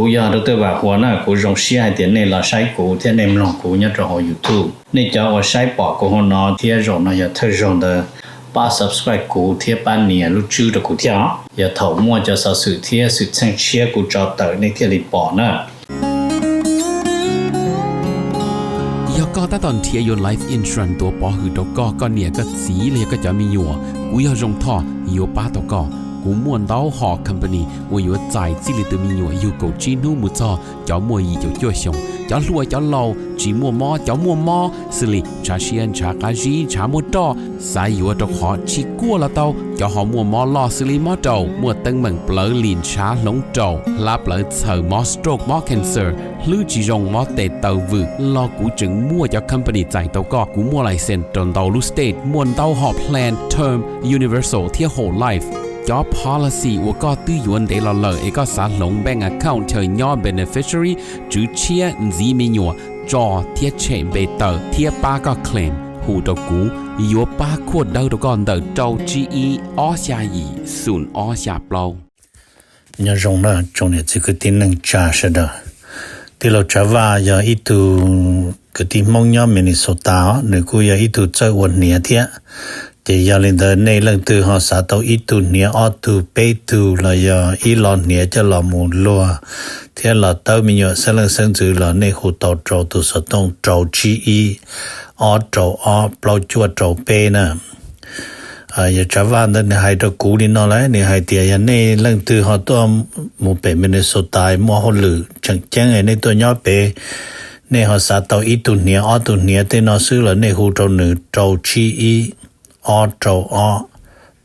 Kuv yog Dr. Vam Huas na, kuv zoo siab hais tias nej los saib kuv thiab nej mloog kuv nyob rau hauv YouTube. Nej cov uas saib pom kuv hauv no thiab zaum no yog thawj zaug ntawd, pab subscribe kuv thiab pab nias lub tswb rau kuv thiab os. Yog thaum muaj cov xov xwm thiab xwm txheej tshiab kuv tso tawm nej thiaj li pom na. Yog koj tab tom nrhiav yuav life insurance tuav pov hwm rau koj, koj niam koj txiv los yog koj cov me nyuam, kuv yog Zoo Thoj yuav pab tau koj. Kuv muaj ntau hom company uas yuav txais txij li tus me nyuam yug kaum tsib hnub mus txog cov muaj yim caum cuaj xyoos, cov hluas cov laus, tsis muaj mob cov muaj mob, xws li ntshav siab ntshav qab zib ntshav muaj roj, xav yuav rau qhov tsis kuaj los tau, cov ho muaj mob loj xws li mob raum, muaj teeb meem plawv lim ntshav hloov raum, hlab plawv txhaws, mob stroke mob cancer, hlwb tsis zoo mob tes taw vwm los kuv tseem muaj cov company txais tau koj. Kuv muaj license rau ntau lub state, muaj ntau hom plan term, universal thiab whole life. Cov policy uas koj twb yuav ntev los lawm es koj xav hloov bank account chaw nyob beneficiary, tswv tshiab, ntxiv me nyuam, tso thiab tshem npe tawm thiab pab koj claim, hu rau kuv, yuav pab khuaj dawb rau koj ntawm rau tsib ib ob xya yim xoom ob xya plaub. Nyob zoo na tsoom niam txiv kwv tij neej tsa sawv daws. Tij laug Tsav Vaj yog ib tug kwv tij Hmoob nyob Minnesota os, nws kuj yog ib tug txawj ua hniav thiab. Ces yog li ntawd nej leej twg ho xav tau ib tug hniav ob tug peb tug los yog ib lo hniav coj los mus luag thiab los tawb me nyuam xeeb leej xeeb ntxwv los nej hu tau rau tus xov tooj rau tsib ib ob rau ob plaub cuaj rau peb na. Yog Tsav Vaj ntawd nws hais rau kuv li no lawm, nws hais tias yog nej leej twg ho tuaj mus pem Minnesota muaj hauj lwm tseem ceeb nej tuaj nyob pem, nej ho xav tau ib tug hniav ob tug hniav tej no xwb los nej hu rau nws rau tsib ib ob rau ob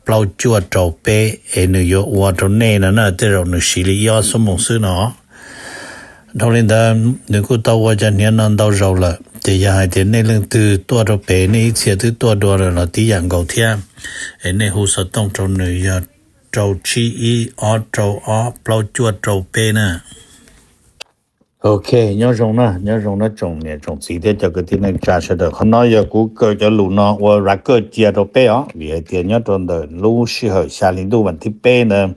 plaub cuaj rau peb es nws yuav ua rau nej no na, tej zaum nws siv li ib ob xuab moos xwb no. Dhau li ntawd nws kuj tau ua cov hniav no ntau zaus lawm, ces yog hais tias nej leej twg tuaj rau pem nej ib txhia twb tuaj dua lawm los tib yam nkaus thiab, es nej hu xov tooj rau nws yog rau tsib ib ob rau ob plaub cuaj rau peb na. Ok, nyob zoo na, nyob zoo na tsoom niam tsoom txiv thiab cov kwv tij neej tsa sawv daws. Qhov no yog kuv kaw cov lus no ua record cia rau peb os, vim hais tias nyob rau ntawm lub sij hawm xya hli ntuj vas thib peb ntawd,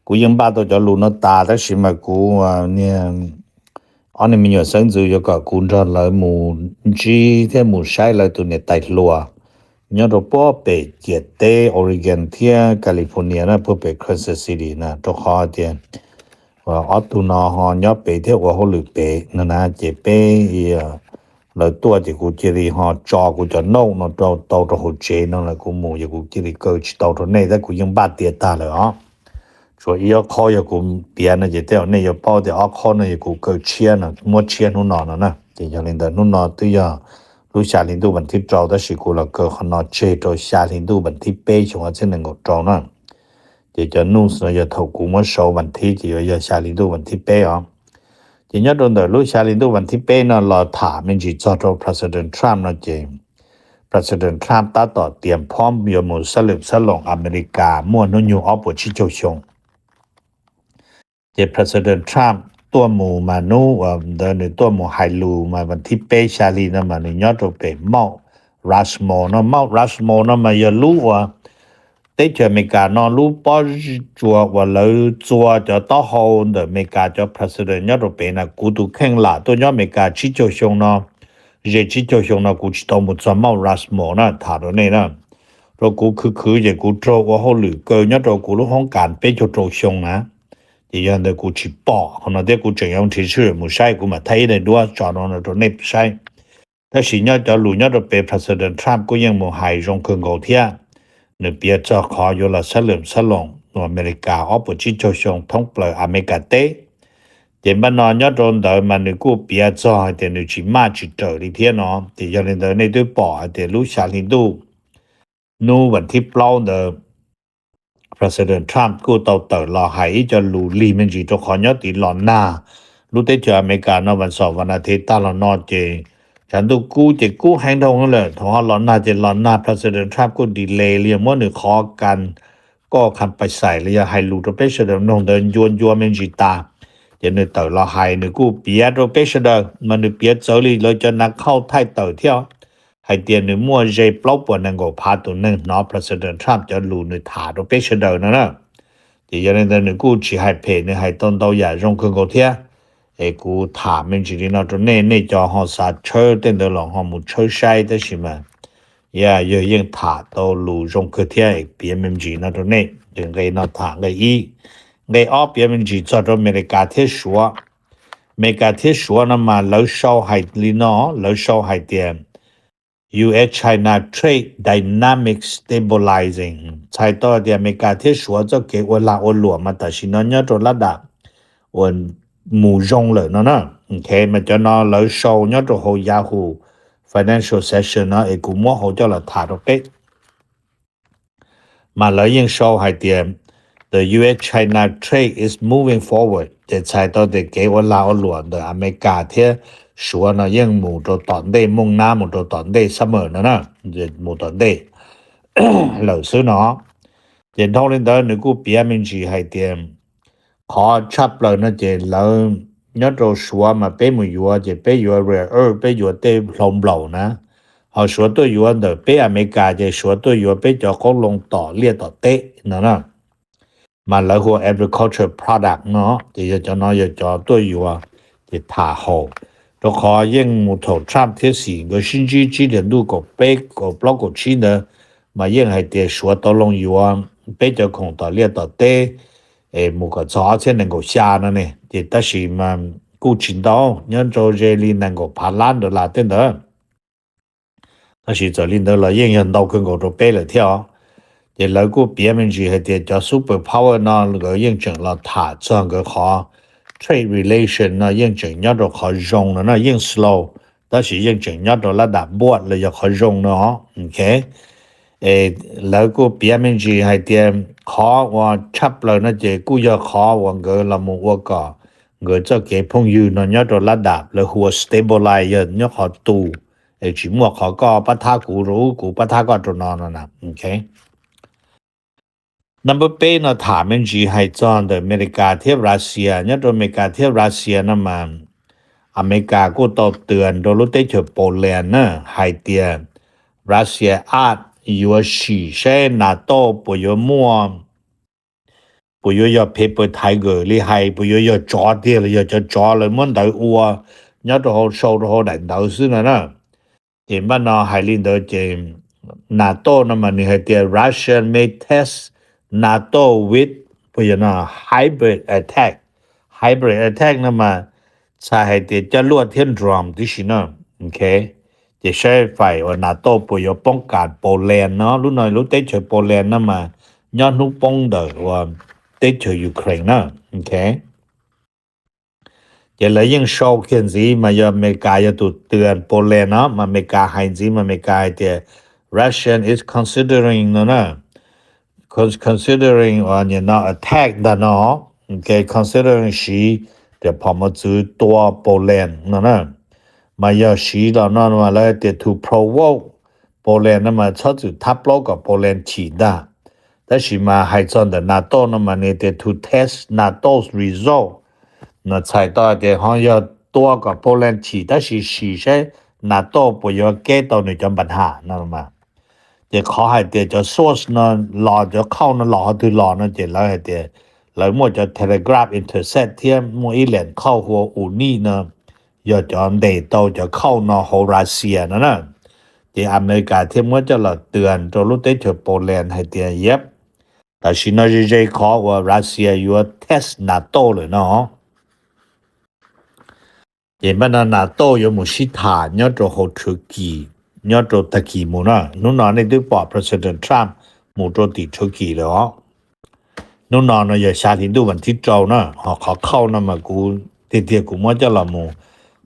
kuv yeej npaj tau cov lus no tas tab sis mas kuv niag ob niag me nyuam xeeb ntxwv yuav kom kuv nrog lawv mus ntsib thiab mus saib lawv tus niam tais hluas nyob rau puag pem ciam teb Oregon thiab California na, puag pem Kansas City na, rau qhov tias ob tug no ho nyob pem thiab ua hauj lwm pem no na, ces peb lawv tuaj ces kuv cia li ho tso kuv cov note no rau tau rau hauv tsev no lawm kuv mus, yog kuv cia li kaw tsis tau rau nej tab kuv yeej npaj tiav tag lawm os. Tshuav ib ob qhob yog kuv piav no ces tej zaum nej yuav paub tias ob qhob no yog kuv kaw tshiab no, muab tshiab hnub no no na. Ces yog li ntawd hnub no twb yog lub xya hli ntuj vas thib rau tab sis kuv los kaw qhov no tseg rau xya hli ntuj vas thib peb xyoo ob txhiab nees nkaum rau na. Ces cov news no yog thaum kuv muab sau vas thib ces yuav yog xya hli ntuj vas thib peb os. Ces nyob rau ntawm lub xya hli ntuj vas thib peb no los tham me ntsis txog rau President Trump no ces President Trump tab tom tias phom yuav mus xab lwm xab loos Amelikas muaj hnub nyoog ob puas tsib caug xyoo. Ces President Trump tuaj mus mas hnub ntawd nws tuaj mus hais lus mas vas thib peb xya hli no mas nws nyob rau pem Mount Rushmore no. Mount Rushmore no mas yog lub uas teb chaws Amelikas no lub pob tsuas uas lawv txua cov taub hau ntawm Amelikas cov president nyob rau pem na. Kuv tus kheej lam tuaj nyob Amelikas tsib caug xyoo no, ze tsib caug xyoo no kuv tsis tau mus txog Mount Rushmore na, tham rau nej na. Rau kuv khwv khwv ces kuv raug ua hauj lwm kaw nyob rau kuv lub hoob kas peb caug rau xyoo na. Ces yog ntawd kuv tsis pom qhov no thiab kuv tseem yuav nrhiav sij hawm mus saib, kuv mam thaij ib daim duab tso no rau nej saib. Tab sis nyob cov lus nyob rau pem President Trump kuj yeej mus hais zoo kawg nkaus thiab. Nws piav txog qhov yuav los xab lwm xab loos Amelikas ob puas tsib caug xyoo thoob plaws Amelikas teb. Ces npaj no nyob rau ntawd mas nws kuj piav txog hais tias nws tsis maj tsis raws li thiab no. Ces yog li ntawd nej twb pom hais tias lub xya hli ntuj hnub vas thib plaub ntawd President Trump kuj tau tawm los hais ib co lus lig me ntsis rau qhov nyob tid los nag. Lub teb chaws Amelikas no vas xom vas nas this tag los no ces tshav ntuj kub ces kub heev dhau lawm. Thaum ho los nag ces los nag, President Trump kuj delay li muab nws qhov kas koj khas pais xais li yog hais lus rau peb sawv daws mloog ntawd ncua ncua me ntsis tas. Ces nws tawm los hais, nws kuj piav rau peb sawv daws mas nws piav txawv li lawv cov nav khauj thaij tawm thiab, hais tias nws muaj ze plaub puas nees nkaum phav tus neeg hnov President Trump cov lus nws tham rau peb sawv daws no na. Ces yog li ntawd nws kuj tsis hais phem, nws hais tau ntau yam zoo kawg nkaus thiab. Es kuv tham me ntsis li no rau nej, nej cov ho xav tshawb tej ntawd los ho mus tshawb saib, tab sis mas yog yeej tham tau lus zoo kawg thiab, piav me ntsis no rau nej. Nqe no tham nqe ib. Nqe ob piav me ntsis txog rau Amelikas thiab Suav. Amelikas thiab Suav no mas lawv sau hais li no, lawv sau hais tias U S China trade dynamic stabilizing, txhais tau tias Amelikas thiab Suav txoj kev ua lag ua luam mas tam sim no nyob rau lab dam uas mus zoo lawm no na. Mas cov no lawv sau nyob rau hauv Yahoo Financial Session no es kuv muab hauv coj los tham rau peb. Mas lawv yeej sau hais tias the U S China trade is moving forward, ces txhais tau tias kev ua lag ua luam ntawm Amelikas thiab Suav no yeej mus rau tom ntej, mooj nab mus rau tom ntej, summer no na, mus tom ntej lawm xwb no. Ces dhau li ntawd nws kuj piav me ntsis hais tias qhov tshaj plaws no ces lawv nyob rau Suav mas peb mus yuav ces peb yuav rare earth, peb yuav tej hlau nplaum na, ho Suav tuaj yuav ntawm peb Amelikas ces Suav tuaj yuav peb cov qoob loo tom liaj tom teb no na. Mas lawv hu ua agriculture product no, ces yog cov no yog cov tuaj yuav, ces tham haum. Rau qhov yeej mus thaum Trump thiab Xi nkawd sib ntsib tsib hlis ntuj kaum peb kaum plaub kaum tsib ntawd, mas yeej hais tias Suav tau loo yuav peb cov khoom tom liaj tom teb es mus kom txog ob txhiab nees nkaum xya no ne, ces tab sis mas kuj tsis ntau, nyob rau ze li nees nkaum phav lab dollar tej ntawd. Tab sis txawm li ntawd los yeej yog ntau kawg nkaus rau peb lawm thiab os. Ces lawv kuj piav me ntsis hais tias cov super power no nkawd yeej tseem los tham txog nkawd qhov trade relation no yeej tseem nyob rau qhov zoo no na, yeej slow, tab sis yeej tseem nyob rau lab dam npuaj los yog qhov zoo no. Lawv kuj piav me ntsis hais tias qhov uas tshaj plaws no ces kuj yog qhov uas nkawd los mus ua kom nkawd txoj kev phooj ywg no nyob rau lab dam lawv hu ua stabilize, yog nyob qhov tu, es tsis muaj qhov koj pab thab kuv rau ub, kuv pab thab koj rau no no. Number peb no tham me ntsis hais txog ntawm Amelikas thiab Russia. Nyob rau Amelikas thiab Russia no mas Amelikas kuj tau tws rau lub teb chaws Poland na hais tias Russia app yuav sim saib NATO puas yuav muaj, puas yuav yog paper tiger li hais, puas yuav yog tsov tiag los yog cov tsov lawv muab ntawv ua nyob rau hauv, sau rau hauv daim ntawv xwb no na. Ces npaj no hais li ntawd ces NATO no mas nws hais tias Russia may test NATO with, puas yog no, hybrid attack. Hybrid attack no mas txhais hais tias coj luaj thiab drone tib si no. Ces saib fais uas NATO puas yuav poob kas Poland no, lub no lub teb chaws Poland no mas nyob hnub poob ntawm uas teb chaws Ukraine na. Ces lawv yeej sau kiag ntxiv mas yog Amelikas yog tus tws Poland no, mas Amelikas hais ntxiv mas Amelikas hais tias Russian is considering no na, considering uas nim no attack ntag no, considering siv riam phom mos txwv tua Poland no na. Mas yog siv los no mas lawv tias to provoke Poland no mas txhob txwm thab plaub kom Poland chim ntag. Tab sis mas hais txog ntawm NATO no mas nws tias to test NATO's result, no txhais tau tias ho yog tua kom Poland chim tab sis sim saib NATO puas yuav keb tau nws cov npa nham no mas. Ces qhov hais tias cov source no los, cov khauj no los qhov twg los no ces lawv hais tias lawv muaj cov telegraph intercept thiab muaj ib leem khauj hu ua U N I C no yog cov ntes tau cov khauj no hauv Russia no na. Ces Amelikas thiaj muab coj los tws rau lub teb chaws Poland hais tias yep, tam sim no ze ze qhov uas Russia yuav test NATO lawm no. Ces npaj no NATO yuav mus sib tham nyob rau hauv Turkey, nyob rau tag kis mus na. Hnub no nej twb pom President Trump mus rau tim Turkey lawm os. Hnub no no yog xya hli ntuj vas thib rau na, ho qhov khauj no mas kuv tiag tiag kuv muab coj los mus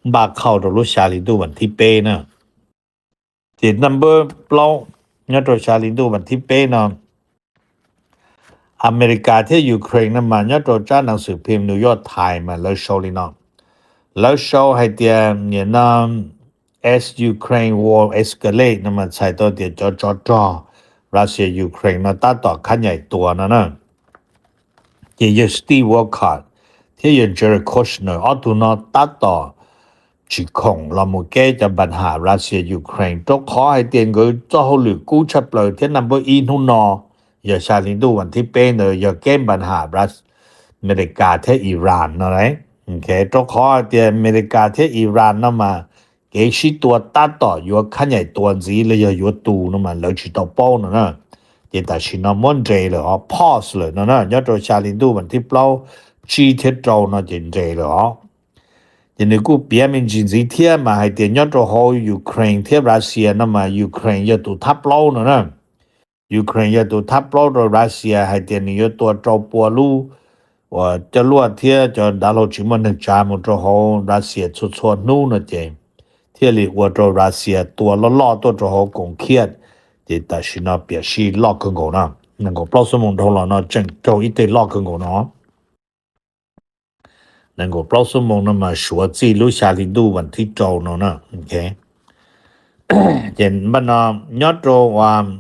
npaj khauj rau lub xya hli ntuj vas thib peb na. Ces number plaub nyob rau xya hli ntuj vas thib peb no, Amelikas thiab Ukraine no mas nyob rau tsab nab xwm phim New York Times mas lawv sau li no. Lawv sau hais tias nim no as Ukraine war escalate no mas txhais tau tias cov tsov rog Russia Ukraine no tab tom khab nyaim tua no na. Ces yawg Steve Witkoff thiab yawg Jared Kushner ob tug no tab tom tsis khoom los mus keb cov npa nham Russia Ukraine, rau qhov hais tias nkawd txoj hauj lwm kub tshaj plaws thiab number ib hnub no yog xya hli ntuj vas thib peb ntawd yog keb npa nham Amelikas thiab Iran no lauj. Rau qhov hais tias Amelikas thiab Iran no mas kev sib tua tab tom yuav khab nyaim tua ntxiv los yog yuav tu no mas lawv tsis tau paub no na. Ces tam sim no muab nres lawm os, pause lawm no na, nyob rau xya hli ntuj vas thib plaub, tsib thiab rau no ces nres lawm os. Ces nws kuj piav me ntsis ntxiv thiab mas hais tias nyob rau hauv Ukraine thiab Russia no mas Ukraine yog tus thab plaub no na. Ukraine yog tus thab plaub rau Russia hais tias nws yuav tua rau pua lub uas cov luaj thiab cov dav hlau tsis muaj neeg tsav mus rau hauv Russia txhua txhua hnub no ces thiaj li ua rau Russia tua loj loj tuaj rau hauv koom khiaj. Ces tam sim no piam sij loj kawg nkaus no, nees nkaum plaub xuab moos dhau los no tseem raug ib teg loj kawg nkaus no. Nees nkaum plaub xuab moos no mas suav txij lub xya hli ntuj vas thib rau no na. Ces npaj no nyob rau uas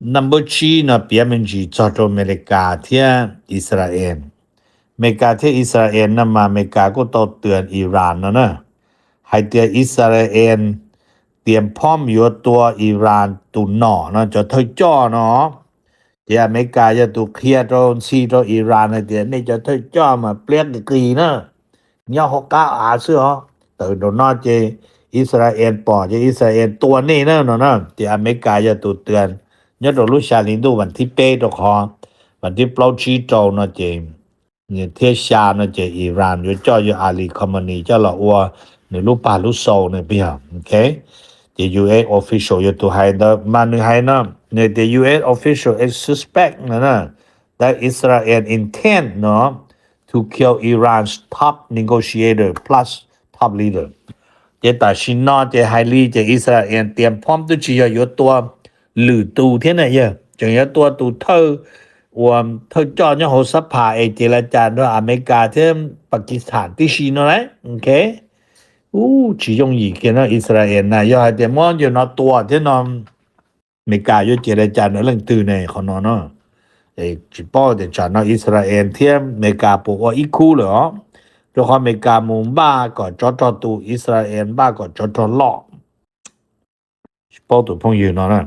number tsib no piav me ntsis txog rau Amelikas thiab Israel. Amelikas thiab Israel no mas Amelikas kuj tau twv Iran no na, hais tias Israel tias phom yuav tua Iran tus nom no cov thawj coj no. Ces Amelikas yog tus qhia rau ntxhi rau Iran hais tias nej cov thawj coj mas pliab qis qis na, nyob hauv qab av xwb os. Tawm nraum no ces Israel pom ces Israel tua nej na no na. Ces Amelikas yog tus twv nyob rau lub xya hli ntuj vas thib peb rau qhov vas thib plaub tsib rau no ces thiab xya no ces Iran yuav coj yawg Ali Khamenei coj los ua nws lub pag lub xau no pig. Ces U S official yog tus hais ntawd mas nws hais no, nws tias U S official is suspect no that Israel intend no to kill Iran's top negotiator plus top leader. Ces tam sim no ces hais li ces Israel tias phom twb tsis yog yuav tua lwm tus thiab na yog tseem yuav tua tus thawj uas thawj coj nyob hauv xab phas es ces la cas nrog Amelikas thiab Pakistan tib si no las. Ub, tsis yooj yim kiag no Israel na, yog hais tias muab yawg no tua thiab no Amelikas yuav ces la cas nrog leej twg ne qhov no no. Tsis paub tias tsam no Israel thiab Amelikas puas ua ib khub lawm os, rau qhov Amelikas mus npaj kom tsov rog tus, Israel npaj kom tsov rog loj. Tsis paub tus phooj ywg no na.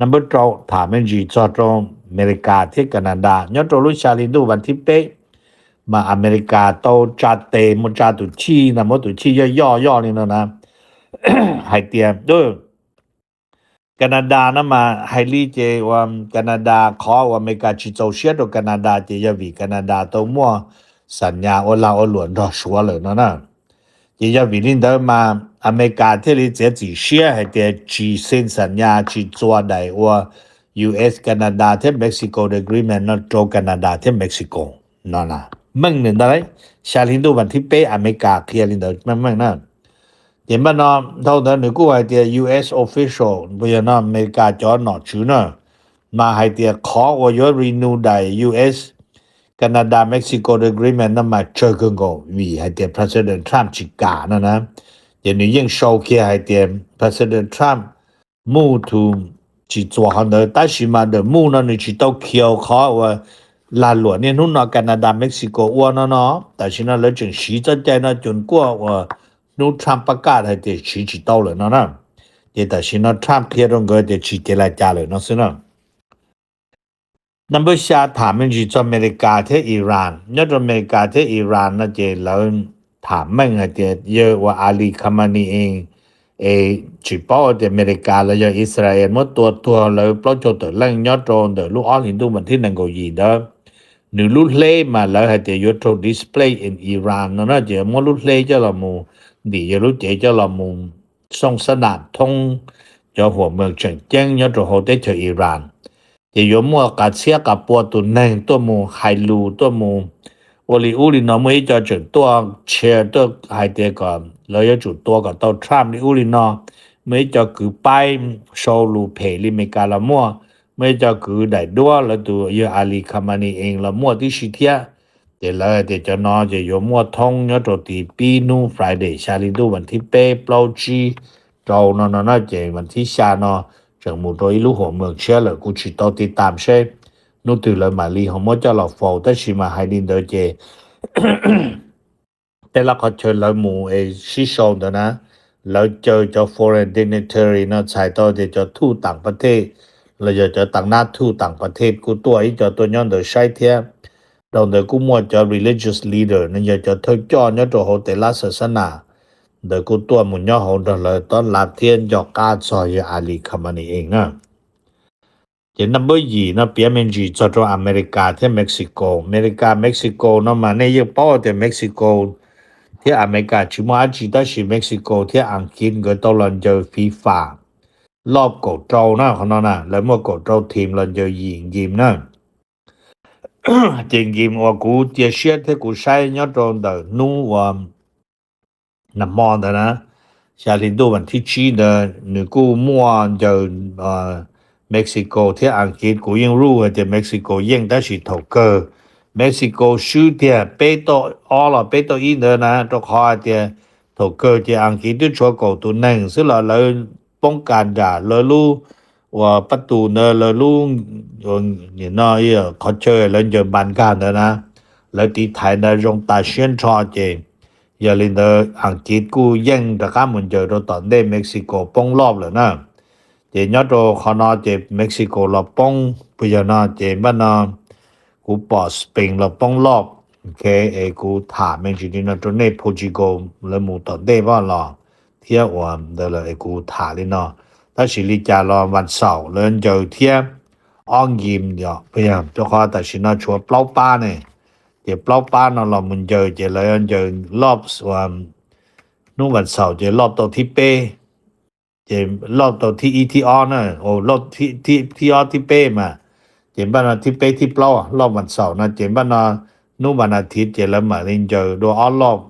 Number rau tham me ntsis txog rau Amelikas thiab Canada nyob rau lub xya hli ntuj vas thib peb mas Amelikas tau tsa tes mus tsa tus chij na, muab tus chij yoj yoj yoj li no na, hais tias Canada no mas hais li ces ua Canada qhov uas Amelikas tsis txaus siab rau Canada ces yog vim Canada tau muaj xam nyas ua lag ua luam nrog Suav lawm no na. Ces yog vim li ntawd mas Amelikas thiaj li txiav txim siab hais tias tsis xeeb xam nyas tsis txuas daim ua U S Canada thiab Mexico agreement no rau Canada thiab Mexico no na. Meej li ntawd, xya hli ntuj vas thib peb Amelikas qhia li ntawd meej meej na. Ces npaj no dhau ntawd nws kuj hais tias U S official, yog no Amelikas cov nom tswv na, mas hais tias qhov uas yuav renew daim U S Canada Mexico agreement no mas tsawg kawg nkaus vim hais tias President Trump tsis kam no na. Ces nws yeej sau kiag hais tias President Trump mus to tsis txuas qhov ntawd, tab sis mas the move no nws tsis tau kill qhov uas lag luam niaj hnub no Canada Mexico ua no no. Tam sim no lawv tseem siv txoj cai no cuag kuaj uas hnub Trump pab kaj hais tias siv tsis tau lawm no na. Ces tam sim no Trump qhia rau nkawd tias tsis ces la cas lawm no xwb na. Number xya tham me ntsis txog Amelikas thiab Iran. Nyob rau Amelikas thiab Iran no ces lawv tham meej hais tias yawg uas Ali Khamenei es tsis paub tias Amelikas los yog Israel muab tua tuag lawv plaub caug tawm leej nyob rau ntawm lub ob hlis ntuj vas thib nees nkaum yim ntawd. Nws lub hleb mas lawv hais tias yuav raug displaced in Iran no na, ces muab lub hleb coj los mus ntim yawg lub cev coj los mus xooj xab nam thoob cov huam moos tseem ceeb nyob rau hauv teb chaws Iran. Ces yuav muaj qas txhiab qas pua tus neeg tuaj mus hais lus tuaj mus ua li ub li no, muaj ib co tseem tuaj chair tuaj hais tias kom lawv yuav tsum tua kom tau Trump li ub li no, muaj ib co kwv paib sau lus phem li Amelikas los muaj, muaj ib co kwv daim duab lawv tus yawg Ali Khamenei los muaj tib si thiab. Ces lawv hais tias cov no ces yuav muaj thoob nyob rau tim pib hnub Friday xya hli ntuj vas thib peb plaub tsib rau no no na, ces vas thib xya no tseem mus rau ib lub huam moos tshiab lawm, kuv tsis tau tiv tam seb hnub twg lawv mam li ho muab coj los faus, tab sis mas hais li ntawd ces tej laj qhov chaw lawv mus es sib sau ntawd na, lawv caw cov foreign dignitary no txhais tau tias cov thuj tam pas thej los yog cov tam nab thuj tam pas thej kuj tuaj ib co tuaj nyob ntawd saib thiab. Dhau ntawd kuj muaj cov religious leader, nws yog cov thawj coj nyob rau hauv tes lab xa xab nas ntawd kuj tuaj mus nyob hauv nrog lawv tob lab thiab nco qab txog yawg Ali Khamenei ees na. Ces number yim no piav me ntsis txog rau America thiab Mexico. America, Mexico no mas nej yeej paub tias Mexico thiab America tsis muaj dab tsi, tab sis Mexico thiab Askiv nkawd tau los ncaws FIFA loj kaum rau na, qhov no na lawv muaj kaum rau team los ncaws yim game na. Ces game uas kuv cia siab thiab kuv saib nyob rau ntawm hnub uas nag hmo ntawd na, xya hli ntuj vas thib tsib ntawd nws kuj muaj ncaws Mexico thiab Askiv. Kuv yeej root hais tias Mexico yeej, tab sis thaum kawg Mexico swb tiag, peb tau ob los peb tau ib ntawd na, rau qhov hais tias thaum kawg ces Askiv twb tshuav kaum tus neeg xwb los lawv poob kas nram lawv lub uas pab tus ntawd, lawv lub no qhov chaw lawv ncaws npas nkag ntawd na, lawv tiv thaiv ntawd zoo tas siab nrho. Ces yog li ntawd Askiv kuj yeej rov qab mus ncaws rau tom ntej Mexico poob lob lawm na. Ces nyob rau qhov no ces Mexico los poob puas yog no, ces npaj no kuv pom Spain los poob lob. Ok, es kuv tham me ntsis li no rau nej, Portugal lawv mus tom ntej vaj los thiab uas ntawd lawm es kuv tham li no. Tab sis li cas los vas xaum lawv ncaws thiab ob game yom, puas yog, rau qhov tam sim no tshuav plaub pab ne. Ces plaub pab no los mus ncaws ces lawv ncaws lob uas hnub vas xaum ces lob tau thib peb, ces lob tau thib ib thib ob na, thib ob thib peb mas, ces npaj no thib peb thib plaub lob vas xaum no, ces npaj no hnub vas nas thiv ces lawv mam li ncaws dua ob lob,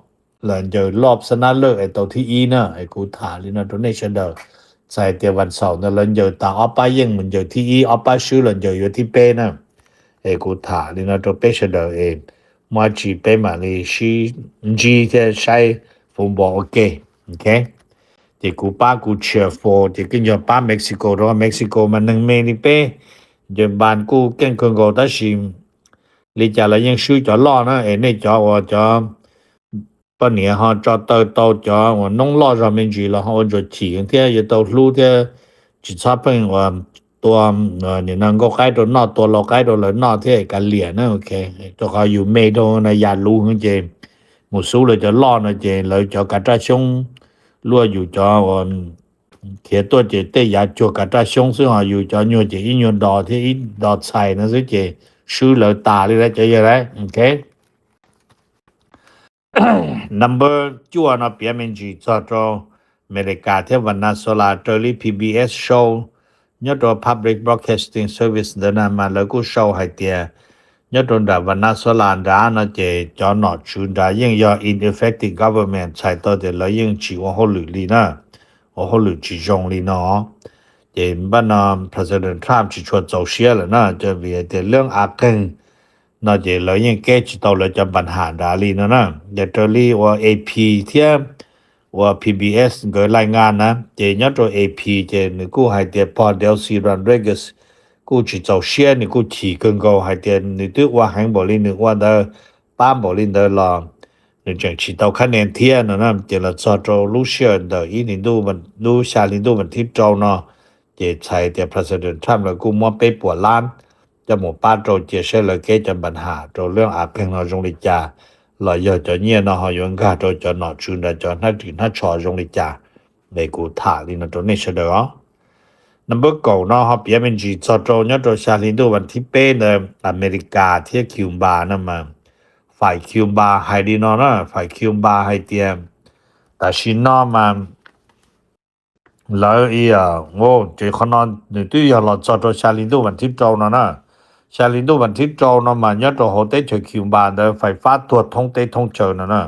lawv ncaws lob xab nab lawj es tau thib ib na. Es kuv tham li no rau nej sawv daws, txhais tias vas xaum ntawd lawv ncaws tas ob pab yeej mus ncaws thib ib, ob pab swb los ncaws yuav thib peb na. Es kuv tham li no rau peb sawv daws es muaj dab tsi peb mam li sib ntsib thiab saib football ua ke. Ok, ces kuv pab kuv cheer for ces kuj yog pab Mexico rau, Mexico mas neeg me li peb, ncaws npas kuj keej kawg nkaus tab sis li cas lawv yeej swb cov loj na. Es nej cov uas cov poj niam ho tso taw tau cov uas noob loj zog me ntsis los ho ua ntsuas chim thiab yuav tau hlub thiab tsis txhob pheej uas tua nim no nkauj qaib rau noj, tua lau qaib rau lawv noj thiab es kav liam na. Ok, rau qhov yus me rau na yam luv heev ces mus xub lawv cov loj no ces lawv cov kav raj xyoob luaj yus cov uas khiav tuaj ces tej yav cuag kav raj xyoob xwb, ho yus cov nyuag ces ib nyuag dos thiab ib dos txhais no xwb ces swb lawv tas li lawm cov yawg lawm. Ok, number cuaj no piav me ntsis txog rau Amelikas thiab Venezuela raws li P B S show nyob rau Public Broadcasting Service ntawd na mas lawv kuj show hais tias nyob rau nram Venezuela nrad no ces cov nom tswv nrad yeej yog ineffective government, txhais tau tias lawv yeej tsis ua hauj lwm li na, ua hauj lwm tsis zoo li no. Ces npaj no President Trump tsis tshua txaus siab lawm na, vim hais tias lawv a qeeg no ces lawv yeej keb tsis tau lawv cov npas ham nrad li no na. Ces raws li uas A P thiab uas P B S nkawd laij ngas na, ces nyob rau A P ces nws kuj hais tias pog Delcy Rodriguez kuj tsis txaus siab, nws kuj chim kawg nkaus hais tias nws twb ua heev npaum li nws ua ntawd, pab npaum li ntawd los nws tseem tsis tau khab nees thiab no na. Ces los txog rau lub sij hawm ntawm ib hlis ntuj, lub xya hli ntuj vas thib rau no, ces txhais tias President Trump lawv kuj muab peb puas lab coj mus pab rau cia saib lawv keb cov npas ham rau lawv a qeeg no zoo li cas, los yog cov nyiaj no ho yuav nkag rau cov nom tswv nrad cov hnab ris hnab tsho zoo li cas. Es kuv tham li no rau nej sawv daws os. Number kaum no ho piav me ntsis txog rau nyob rau xya hli ntuj vas thib peb ntawd Amelikas thiab Cuba no mas, fais Cuba hais li no na, fais Cuba hais tias tam sim no mas lawv, ces qhov no nws twb yog los txog rau xya hli ntuj vas thib rau no na. Xya hli ntuj vas thib rau no mas nyob rau hauv teb chaws Cuba ntawd fais fab tuag thoob teb thoob chaw no na.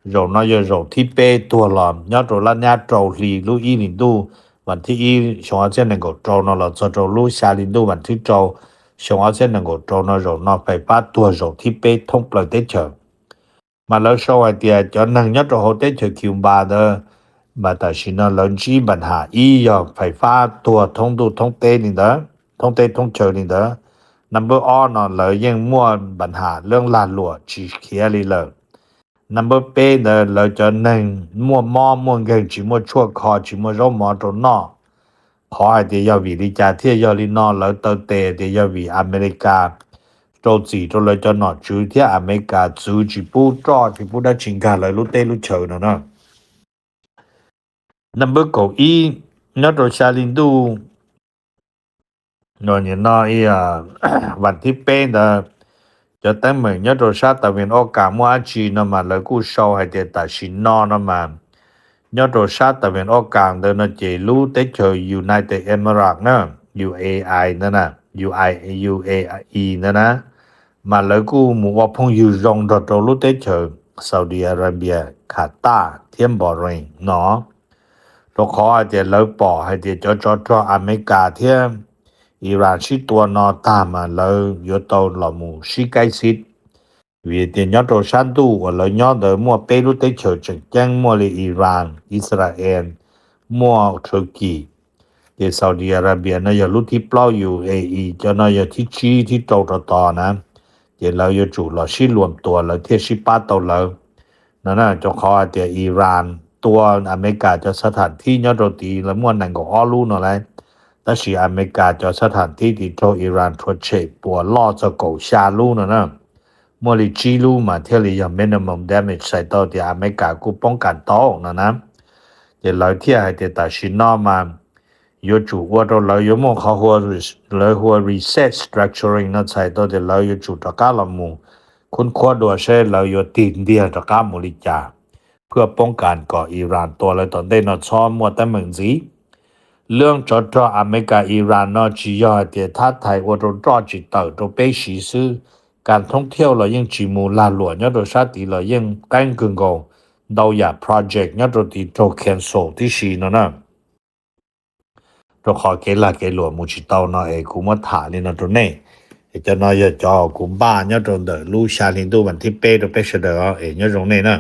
Zaum no yog zaum thib peb tuag los nyob rau lab nyab rau hli lub ib hlis ntuj vas thib ib xyoo ob txhiab nees nkaum rau no los txog rau lub xya hli ntuj vas thib rau xyoo ob txhiab nees nkaum rau no, zaum no fais fab tuag zaum thib peb thoob plaws teb chaws. Mas lawv sau hais tias cov neeg nyob rau hauv teb chaws Cuba ntawd mas tam sim no lawv ntsib npas ham, ib yog fais fab tuag thoob ntuj thoob teb li ntawd, thoob teb thoob chaw li ntawd. Number ob no lawv yeej muaj npas ham lawv lag luam tsis khiav li lawm. Number peb ntawd lawv cov neeg muaj mob muaj nkeeg tsis muaj tshuaj kho tsis muaj zaub mov rau noj. Qhov hais tias yog vim li cas thiaj yog li no lawv taw tes tias yog vim Amelikas rau txim rau lawv cov nom tswv thiab Amelikas txwv tsis pub roj tsis pub dab tsi nkag lawv lub teb lub chaw no na. Naj npawb kaum ib, nyob rau xya hli ntuj no, vas thib peb ntawd, cov teeb meem nyob rau sab tas vin ob kas muaj dab tsi no mas lawv kuj sau hais tias tam sim no no mas nyob rau sab tas vin ob kas ntawd no ces lub teb chaws United Emirates na, U A I ntawd na, U I U A E ntawd na, mas lawv kuj mus ua phooj ywg zoo nrog rau lub teb chaws Saudi Arabia, Qatar thiab Bahrain no, rau qhov hais tias lawv pom hais tias cov tsov rog Amelikas thiab Iran sib tua no tag mas lawv yuav tau los mus sib kaib xib. Vim tias nyob rau sab ntuj uas lawv nyob ntawd muaj peb lub teb chaws tseem ceeb, muaj li Iran, Israel, muaj Turkey, ces Saudi Arabia no yog lub thib plaub, U A E cov no yog thib tsib thib rau rau tod na, ces lawv yuav tsum los sib luam tua lawv thiaj sib pab tau lawv no. Rau qhov hais tias Iran tua Amelikas cov xab tham thib nyob rau tid lawv muaj nees nkaum ob lub no lauj, tab sis Amelikas cov xab tham thib tim raug Iran rhuav tshem puas loj txog kaum xya lub no na, muaj li tsib lub mas thiaj li yog minimum damage, txhais tau tias Amelikas kuj poob kas tau no na. Ces lawv thiaj hais tias tam sim no mas yuav tsum ua rau lawv yuav muaj qhov, lawv hu ua reset structuring no, txhais tau tias lawv yuav tsum rov qab los mus khub khuab dua seb lawv yuav tig ntiag rov qab mus li cas, phwj poob kas kom Iran tua lawv tom ntej no txhob muaj teeb meem ntxiv. Lub tsov rog Amelikas Iran no tsis yog hais tias thab thais ua rau roj tsis tawm rau peb siv xwb, kas thoob thiauj los yeej tsis mus, lag luam nyob rau sab tid los yeej qeeb kawg nkaus, ntau yam project nyob rau tid raug cancel tib si no na. Rau qhov kev lag kev luam mus tsis tau no es kuv muab tham li no rau nej. Es cov no yog cov kuv npaj nyob rau ntawm lub xya hli ntuj vas thib peb rau peb sawv daws es nyob zoo nej na.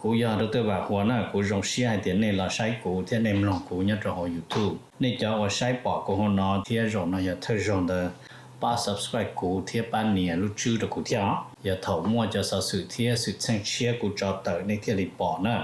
Kuv yog Doctor Vam Huas na, kuv zoo siab hais tias nej los saib kuv thiab nej mloog kuv nyob rau hauv YouTube. Nej cov uas saib pom kuv hauv no thiab zaum no yog thawj zaug ntawd, pab subscribe kuv thiab pab nias lub tswb rau kuv thiab os. Yog thaum muaj cov xov xwm thiab xwm txheej tshiab kuv tso tawm nej thiaj li pom na.